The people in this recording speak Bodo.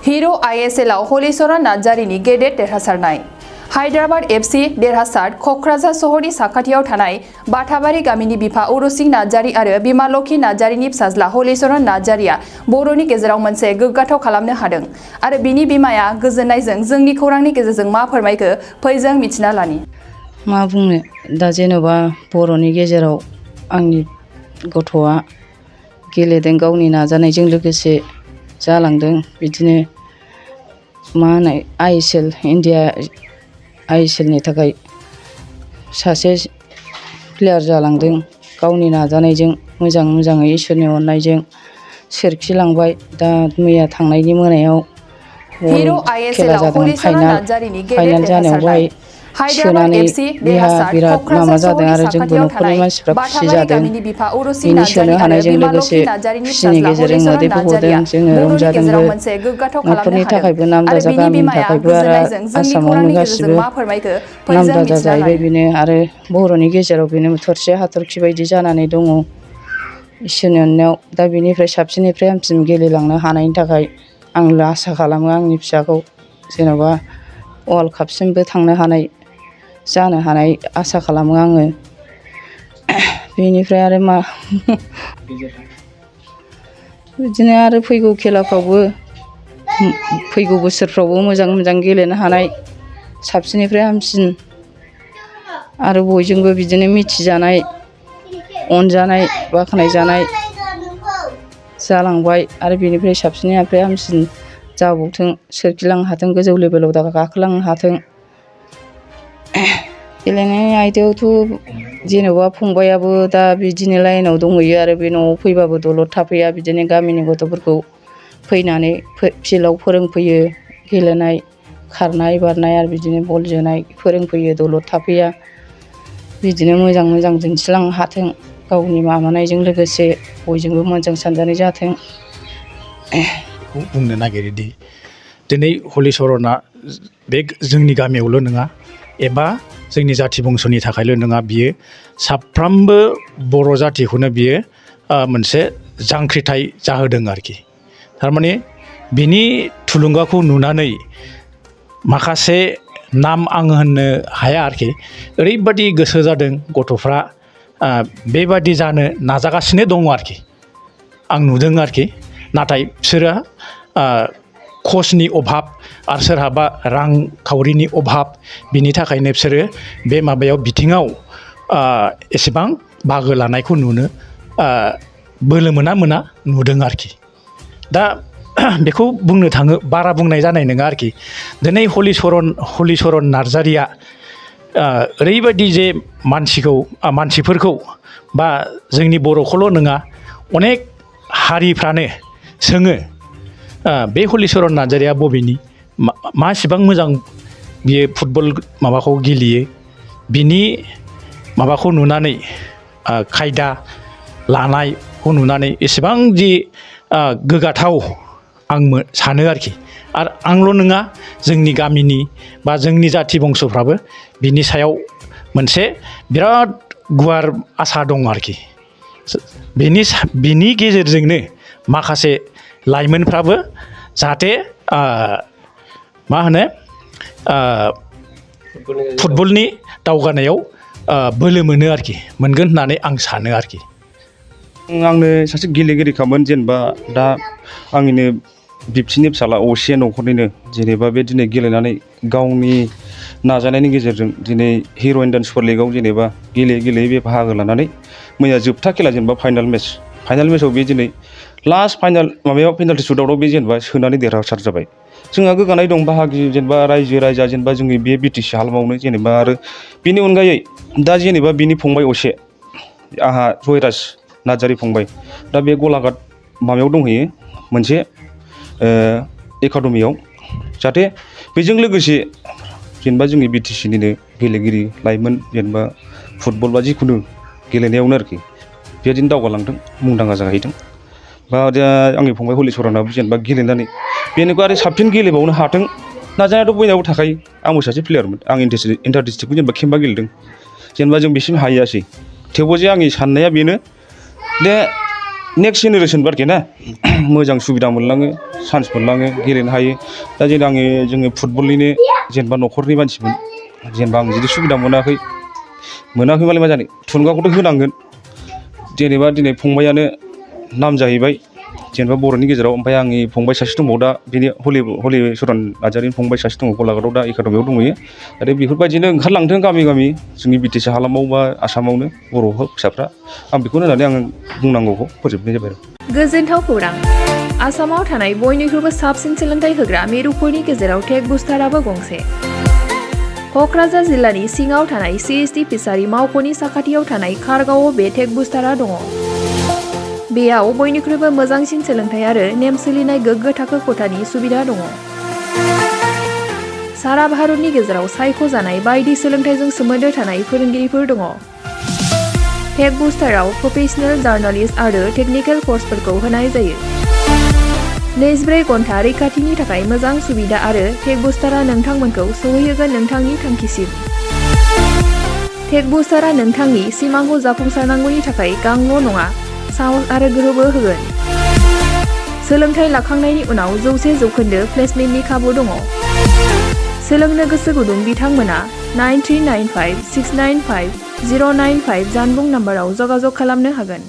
हिरो आइएसएलआव हलिचरन नार्जारिनि गेदेर देरहासारनाय। हायद्राबाद एफसी देरहासार क'क्राझार सहरनि साखाथियाव थानाय बाथाबारि गामिनि बिफा उरुसिं नार्जारि आरो बिमा लक्षी नार्जारिनि फिसाज्ला हलिचरन नार्जारिया बर'नि गेजेराव मोनसे गोग्गाथाव खालामनो हादों आरो बिनि बिमाया गोजोननायजों जोंनि खौरांनि गेजेरजों मा फोरमायखो फै जों मिथिना लानि। मा बुंनो दा जेनेबा बर'नि गेजेराव आंनि गथ'आ गेलेदों, गावनि नाजानायजों लोगोसे जालांदों। बिदिनो मा होनो आइएसएल इन्डिया आइएसएलनि थाखाय सासे प्लेयार जालांदों। गावनि नाजानायजों मोजाङै इसोरनि अननायजों सोरखिलांबाय। दा मैया थांनायनि मोनायाव खेला जादोंमोन, फाइनाल जानायावहाय सोनानै देहा बिराद माबा जादों आरो जोंबो न'खरनि मानसिफ्रा खुसि जादों। बिनि सोनो हानायजों लोगोसे खुसिनि गेजेरजों मोदैबो गदों, जोङो रंजादोंबो। न'खरनि थाखायबो नामजादा, गामिनि थाखायबो आरो आसामावनो गासिबो नामजादा जाहैबाय बेनो। आरो बर'नि गेजेराव बेनो थरसे हाथरखि बायदि जानानै दङ इसोरनि अननायाव। दा बेनिफ्राय साबसिननिफ्राय हामसिन गेलेलांनो हानायनि थाखाय आं आसा खालामो आंनि फिसाखौ जेन'बा वर्ल्ड कापसिमबो थांनो हानाय, जानो हानाय आसा खालामो आङो। बेनिफ्राय आरो मा बिदिनो आरो फैगौ खेलाफ्रावबो फैगौ बोसोरफ्रावबो मोजां गेलेनो हानाय, साबसिननिफ्राय हामसिन आरो बयजोंबो बिदिनो मिथिजानाय, अनजानाय, बाख्नायजानाय जालांबाय आरो बेनिफ्राय साबसिननिफ्राय हामसिन जाबावथों, सोरखिलांनो हाथों, गोजौ लेभेलाव गाखोलांनो हाथों। गेलेनाय आयदायावथ' जेन'बा फंबायाबो दा बिदिनो लाइनाव दंहैयो आरो बे न'आव फैबाबो दलद थाफैया। बिदिनो गामिनि गथ'फोरखौ फैनानै फिल्डआव फोरोंफैयो, गेलेनाय, खारनाय बारनाय आरो बिदिनो बल जोनाय फोरोंफैयो, दलद थाफैया। बिदिनो मोजां दिन्थिलांनो हाथों, गावनि माबानायजों लोगोसे बयजोंबो मोजां सानजानाय जाथों। बुंनो नागिरोदि दिनै हलिचरना बे जोंनि गामियावल' नङा एबा जोंनि जाथि बंस'नि थाखायल' नङा, बियो साफ्रोमबो बर' जाथिखौनो बियो मोनसे जांख्रिथाय जाहोदों आरोखि। थारमाने बिनि थुलुंगाखौ नुनानै माखासे नाम आं होननो हाया आरोखि, ओरैबादि गोसो जादों गथ'फ्रा बेबादि जानो नाजागासिनो दङ आरोखि, आं नुदों आरोखि। नाथाय बिसोरो कचनि अभाब आरो सोरहाबा रांखावरिनि अभाब, बिनि थाखायनो बिसोरो बे बिथिङाव एसेबां बाहागो लानायखौ नुनो बोलो मोना नुदों आरोखि। दा बेखौ बुंनो थाङो, बारा बुंनाय जानाय नङा आरोखि। दिनै हलिचरन नार्जारिया ओरैबायदि जे मानसिफोरखौ बा जोंनि बर'खौल' नङा अनेक हारिफ्रानो सोङो बे हलिचरन नार्जारिया बबेनि, मासिबां मोजां बियो फुटबल माबाखौ गेलेयो। बिनि माबाखौ नुनानै खायदा लानायखौ नुनानै एसेबां जि गोग्गाथाव आं सानो आरोखि। आरो आंल' नङा, जोंनि गामिनि बा जोंनि जाथि बंस'फ्राबो बिनि सायाव मोनसे बिराद गुवार आसा दं आरोखि। बिनि गेजेरजोंनो माखासे लाइमोनफ्राबो जाहाथे मा होनो फुटबलनि दावगानायाव बोलो मोनो आरोखि, मोनगोन होननानै आं सानो आरोखि। आंनो सासे गेलेगिरिखामोन, जेनेबा दा आंनिनो बिबथिनि फिसाला असे न'खरनिनो जेनेबा बे दिनै गेलेनानै गावनि नाजानायनि गेजेरजों दिनै हिर' इण्डियान सुपार लिगआव जेनेबा गेलेयै बे बाहागो लानानै मैया जोबथा खेला जेनेबा फाइनाल मेचआव बे दिनै लास्ट फाइनाल पेनाल्टि सुटआउटआव बे जेनेबा सोनानै देरहासार जाबाय। जोंहा गोग्गानाय दं, बाहागि जेनेबा रायजो राजा जेनेबा जोंनि बे बिटिसि हालामावनो जेनेबा। आरो बेनि अनगायै दा जेनेबा बिनि फंबाय असे, आंहा जयराज नार्जारि फंबाय, दा बे गलाघाट दंहैयो मोनसे एकाडेमियाव, जाहाथे बेजों लोगोसे जेनेबा जोंनि बिटिसिनिनो गेलेगिरि लाइमोन जेनेबा फुटबल बा जिखुनु गेलेनायावनो आरोखि बेबायदिनो दावगालांथों, मुंदांखा जाहैथों। बा आंनि फंबाय हलिचरनाबो जेनेबा गेलेनानै बेनिखौ आरो साबसिन गेलेबावनो हाथों। नाजानायाथ' बयनावबो थाखायो। आंबो सासे प्लेयारमोन, आं इन्टार डिस्ट्रिक्टखौ जेनेबा खेबबा गेलेदों। जेनेबा जों बिसिम हाहैयासै, थेवबो जे आंनि साननाया बेनो दे नेक्स्ट जेनेरेसन आरोखि ना मोजां सुबिदा मोनलाङो चान्स मोनलाङो गेलेनो हायो दा जेने जोङो फुटबलनिनो जेनेबा न'खरनि मानसिमोन जेनेबा आं जुदि सुबिदा मोनाखैबालाय मा जानो थुलुंगाखौथ' होनांगोन जेनेबा दिनै फंबायानो नाम जाहैबाय जेनेबा बर'नि गेजेराव ओमफ्राय आंनि फंबाय सासे दंबावो दा बेनि हलिचरन नार्जारिनि फंबाय सासे दङ गलाघाटआव दा एकाडेमियाव दंहैयो आरो बेफोरबायदिनो ओंखारलांथों गामि गामि जोंनि बिटिसि हालामाव बा आसामावनो बर' फिसाफ्रा आं बेखौनो होननानै आं बुंनांगौखौ फोजोबनाय जाबाय गोजोनथाव खौरां आसामाव थानाय बयनिख्रुइबो साबसिन सोलोंथाइ होग्रा मिरुफोरनि गेजेराव टेक बुस्टाराबो गंसे क'क्राझार जिल्लानि सिङाव थानाय CST फिसारि मावख'नि साखाथियाव थानाय खारगावआव बे टेक बुस्टारा दङ बेयाव बयनिख्रुइबो मोजांसिन सोलोंथाइ आरो नेम सोलिनाय गोग्गो थाखो खथानि सुबिदा दङ सारा भारतनि गेजेराव सायख'जानाय बायदि सोलोंथाइजों सोमोन्दो थानाय फोरोंगिरिफोर दङ टेक बुस्टाराव प्रफेशनेल जार्नालिस्ट आरो टेकनिकेल कर्सफोरखौ होनाय जायो 24 घन्टा रैखाथिनि थाखाय मोजां सुबिदा आरो टेक बुस्टारा नोंथांमोनखौ सौहैहोगोन नोंथांनि थांखिसिम टेक बुस्टारा नोंथांनि सिमांखौ जाफुंसारनांगौनि थाखाय गांल' नङा साहस आरो गोहोबो होगोन सोलोंथाइ लाखांनायनि उनाव 100% प्लेसमेन्टनि खाबु दङ सोलोंनो गोसो गुदुं बिथांमोना 9395695095 जानबुं नाम्बाराव जगाजग खालामनो हागोन